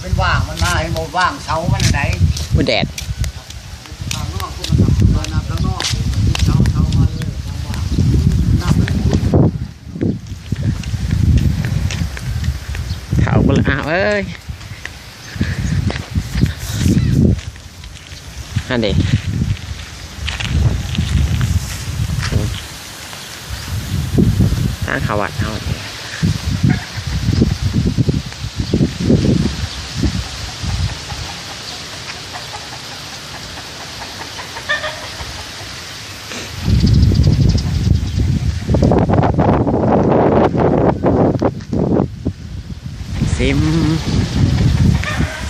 ມັນຫວ່າງ ມັນມາໃຫ້ໝົດຫວ່າງເສົາມັນໃດ໋. ໂອ້ ແດດ. ເຖົ້າບໍ່ລະ ອ້າວເອີຍ. ຫັ້ນເດ ທາງເຂົ້າວັດເຮົາ. ຊິມ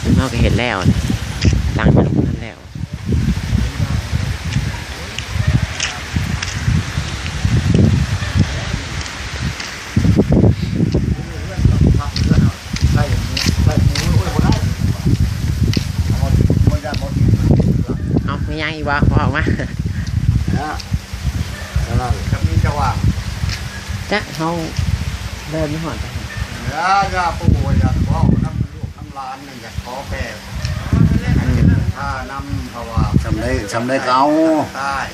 ຊິມເຮົາກໍເຮັດແລ້ວ ຫຼັງຈາກນັ້ນແລ້ວ ເອົາ ມີຫຍັງອີກບໍ່? ເວົ້າອອກມາ. ນະ ອັນນັ້ນກໍມີແຕ່ວ່າ ຈັກເຮົາເດີນໄປຮອດໃສ. ຢ່າ ຢ່າປູ່ ຢ່າເວົ້ານຳລູກນຳຫຼານ ຢາກຂໍແຜ່ ອືມ ພານຳ ເພາະວ່າ ສ່ຳໃດ ສ່ຳໃດກໍເອົາ ຕາຍ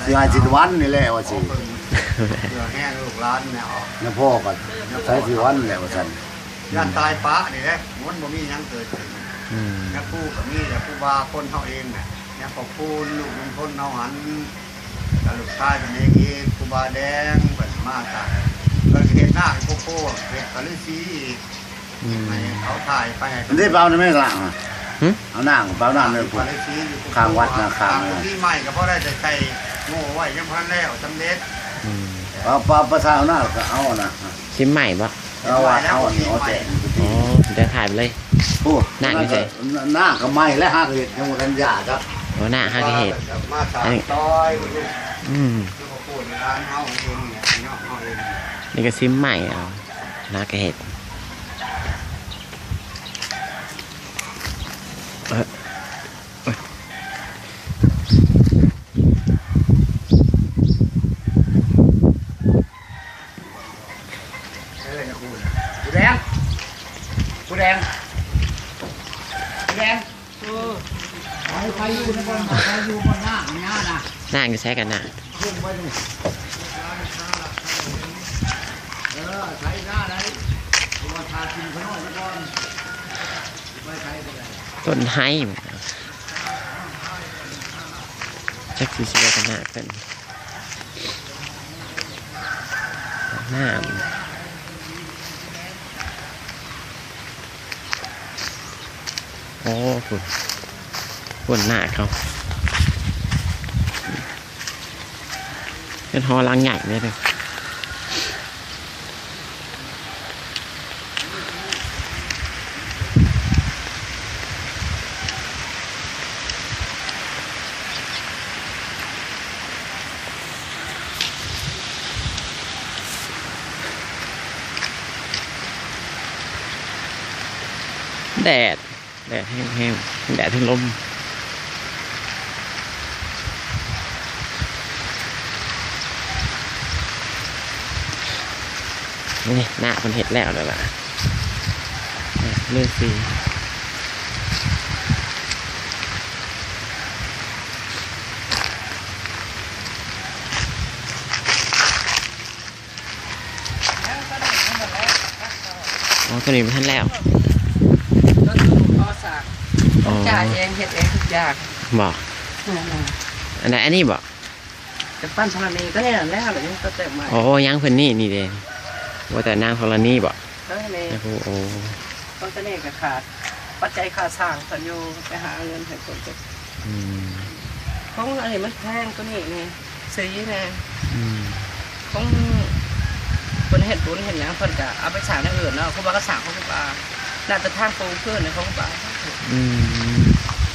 ຊິໃຫ້ຊິວັນນີ້ແຫຼະວ່າຊິ ເພື່ອແຮງລູກຫຼານແນວ ແນວພໍ່ກໍໃຊ້ຊິວັນແຫຼະວ່າຊັ້ນ. ຢ້ານຕາຍປະນີ້ແຫຼະ ມັນບໍ່ມີຫຍັງເກີດຂຶ້ນ. ອືມ ຍາຄູກໍມີແຫຼະ ຄູບາຄົນເຮົາເອງນະ ຍາພໍ່ຄູນ ລູກລຸງພົນເຮົາຫັ້ນ ກັບລູກຊາຍເພິ່ນເອງອີກ ຄູບາແດງເພິ່ນມາຈາກ ເພິ່ນເຮັດນາງໂກໂກ້ ເຮັດກະລືສີອີກ. ອືມ ໃຫ້ເຂົາຖ່າຍໄປໃຫ້ເພິ່ນ ໄດ້ເອົານຳແມ່ນາງ ຫຶ ເອົານາງ ເອົານາງເລີຍ ຂ້າງວັດນະ ຂ້າງ ປີໃໝ່ກໍພໍໄດ້ແຕ່ໃສ່ໂງ່ໄວ້ ຍັງບໍ່ທັນແລ້ວສຳເລັດ. ອືມ ປະ ປະ ປະຊາວນາກໍເອົານະ ຊິມໃໝ່ບໍ່? ເອົາ ເອົາອັນນີ້ ເອົາແຈກ. ອໍ ດຽວຖ່າຍໄປເລີຍ. ໂອ້ ນາກຢູ່ໃສ? ນາກກໍໃໝ່ແລ້ວ ຫາກະເຮັດ ຍັງບໍ່ທັນຢາຈັກ. ໂອ້ ນາກຫາກະເຮັດ ອັນນີ້ ອືມ ນີ້ກໍຊິມໃໝ່ເອົາ ນາກະເຮັດ. ເອີ ເອີ ນະ ຜູ້ແດງ ຜູ້ແດງ ຜູ້ແດງ. ເອີ ໃຜ ໃຜຢູ່ໃນບ່ອນ ໃຜຢູ່ບ່ອນນາງນີ້ນະ ນາງຢູ່ໃສກັນນະ? ເອີ ໃສ່ໜ້າໄດ້ ເພາະວ່າຖ້າກິນຂ້ານ້ອຍກ່ອນ ໄປໃສກໍໄດ້ ຕົ້ນໄຮ ຈັກຊິເຊື່ອກັນນະເພິ່ນ. ນ້ຳ ໂອ້ ພຸ້ນ ພຸ້ນນາກເຂົາ ເຮືອນຫໍຫຼັງໃຫຍ່ເລີຍເດີ. ແດດ ແດດແຮງໆ ທັງແດດທັງລົມ. ນີ້ ນາກເພິ່ນເຮັດແລ້ວແລ້ວລະ ນາກລືສີ. ອໍ ຕົວນີ້ບໍ່ທັນແລ້ວ ກໍຄືກໍ່ສ້າງ ອໍ ຈ່າຍເອງ ເຮັດເອງທຸກຢ່າງ. ບໍ່ ອືມ ອັນໃດ ອັນນີ້ບໍ່? ຈະປັ້ນທໍລະນີ ກໍແລ້ວແລ້ວ ຍັງກໍແຕ່ງໃໝ່. ອໍ ຍັງເພິ່ນນີ້ ນີ້ເດ ວ່າແຕ່ນາງທໍລະນີບໍ່? ເອີ ນີ້ ໂອ້ ໂອ້ ຂອງຕົວນີ້ກໍຂາດ ປັດໄຈຄ່າສ້າງເພິ່ນຢູ່ ໄປຫາເງິນໃຫ້ເພິ່ນ. ອືມ ຂອງອັນນີ້ມັນແພງ ຕົວນີ້ນີ້ ສີແນ່. ອືມ ຂອງເພິ່ນເຮັດບຸນເຮັດຫຍັງ ເພິ່ນກະເອົາໄປສ້າງແນວອື່ນເນາະ ຄູບາກໍສ້າງຂອງຄູບາ ໜ້າຈະທາງປູພື້ນຂອງຄູບາ. ອືມ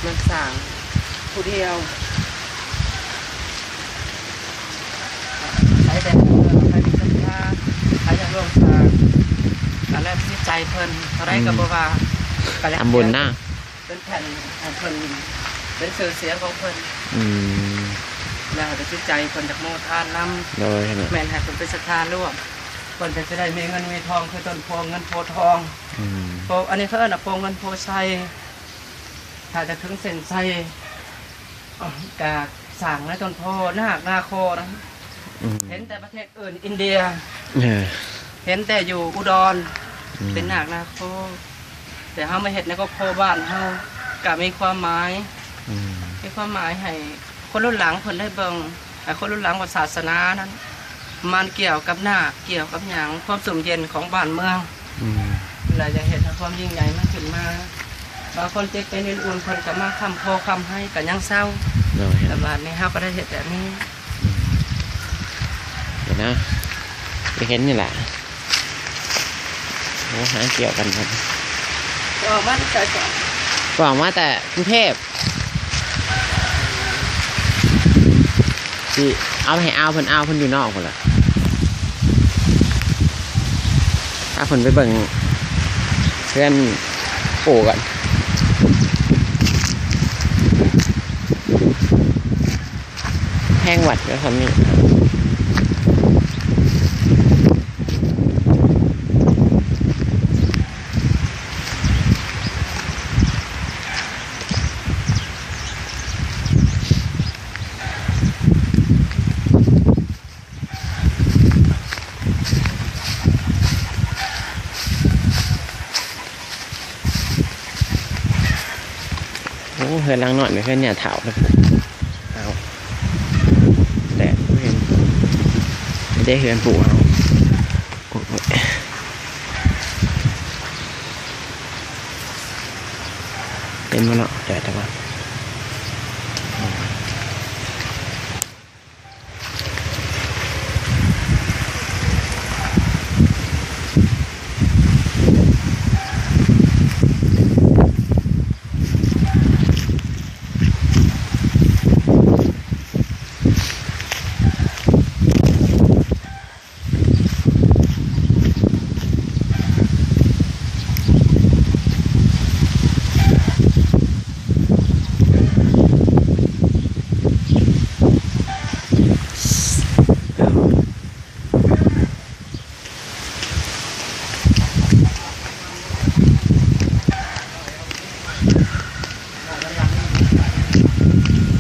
ມັນສ້າງຜູ້ດຽວ. ໃຜແຕ່ ໃຜມີສັດທາ ໃຜຢາກຮ່ວມສ້າງ ກໍແລ້ວແຕ່ຈິດໃຈເພິ່ນ ເທົ່າໃດກໍບໍ່ວ່າ ອືມ ກໍຢາກທຳບຸນນະ ເປັນແຜ່ນຂອງເພິ່ນ ເປັນຊື່ສຽງຂອງເພິ່ນ. ອືມ ແລ້ວແຕ່ຈິດໃຈເພິ່ນຢາກໂມທານນຳ. ໂດຍ ແມ່ນໃຫ້ເພິ່ນເປັນສັດທາຮ່ວມ. ເພິ່ນກໍຈະໄດ້ມີເງິນມີທອງຄືຕົ້ນໂພເງິນໂພທອງ. ອືມ ໂພ ອັນນີ້ເຂົາເອີ້ນວ່າໂພເງິນໂພໄຊ. ຖ້າຈະເຖິງເສັ້ນໄຊ ກະສ້າງໃນຕົ້ນໂພນາກນາໂຄນະ. ອືມ ເຫັນແຕ່ປະເທດອື່ນ ອິນເດຍ ເອີ ເຫັນແຕ່ຢູ່ອຸດອນ ອືມ ເປັນນາກນາໂຄ. ແຕ່ເຮົາມາເຮັດໃນຄອບຄົວບ້ານເຮົາ ກະມີຄວາມໝາຍ ອືມ ມີຄວາມໝາຍໃຫ້ຄົນລຸ້ນຫຼັງເພິ່ນໄດ້ເບິ່ງ ໃຫ້ຄົນລຸ້ນຫຼັງວ່າສາສະໜານັ້ນ ມັນກ່ຽວກັບນາກ ກ່ຽວກັບຫຍັງ ຄວາມຊຸ່ມເຢັນຂອງບ້ານເມືອງ. ອືມ ລະຢາກເຮັດໃຫ້ຄວາມຍິ່ງໃຫຍ່ມັນຂຶ້ນມາ. ບາງຄົນເຈັບເປັນອື່ນໆ ເພິ່ນກໍມາຄ້ຳຄໍຄ້ຳໄຮກໍຍັງເຊົາ. ໂດຍ ແຕ່ບາດນີ້ເຮົາກໍໄດ້ເຮັດແບບນີ້. ອືມ ເຫັນນະ ໄດ້ເຫັນນີ້ລະ. ໂອ້ ຫາກ່ຽວກັນ ອອກມາແຕ່ໃສກ່ອນ? ອອກມາແຕ່ກຸງເທບ. ຊິເອົາໃຫ້ອາວເພິ່ນ ອາວເພິ່ນຢູ່ນອກພຸ້ນລະ. ພາເພິ່ນໄປເບິ່ງເຮືອນປູ່ກ່ອນ. ແພງວັດກໍສ່ຳນີ້. ໂອ້ ເຮືອນຫຼັງນ້ອຍ ເປັນເຮືອນຍ່າເຖົ້າເດີ. ອ້າວ ແດດບໍ່ເຫັນ ໄດ້ເຮືອນປູ່ເຮົາ. ໂອ້ຍ ເຫັນບໍ່ເນາະ ແດດແຕ່ວ່າ.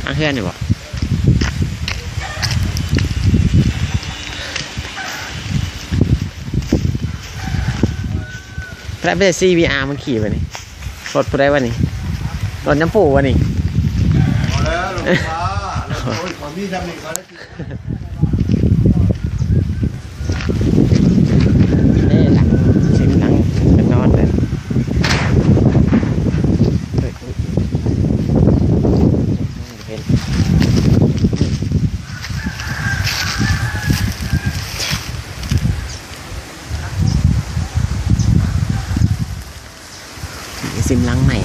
ອ່າ ເຮືອນນີ້ບໍ່? ໄປໄດ້ ຊີວີອາ ມັນຂີ່ໄປນີ້. ລົດຜູ້ໃດວະນີ້? ລົດນ້ຳປູວະນີ້? ພໍແລ້ວ ລົດຟ້າ ລົດ ໂອ້ຍ ຂໍມີຊ່ຳນີ້ກໍໄດ້. ເດ້ ຫຼັງ ເສັນຫຼັງເປັນນອນເລີຍ. ເຮີ້ຍ ເຫັນ ຊິມຫຼັງໃໝ່.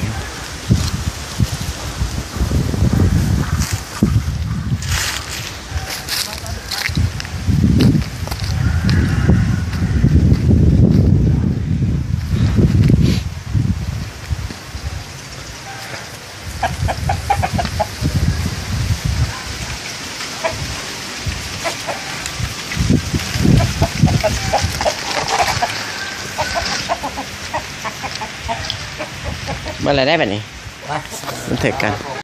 ເມື່ອไรได้แบบนี้ มันถือกัน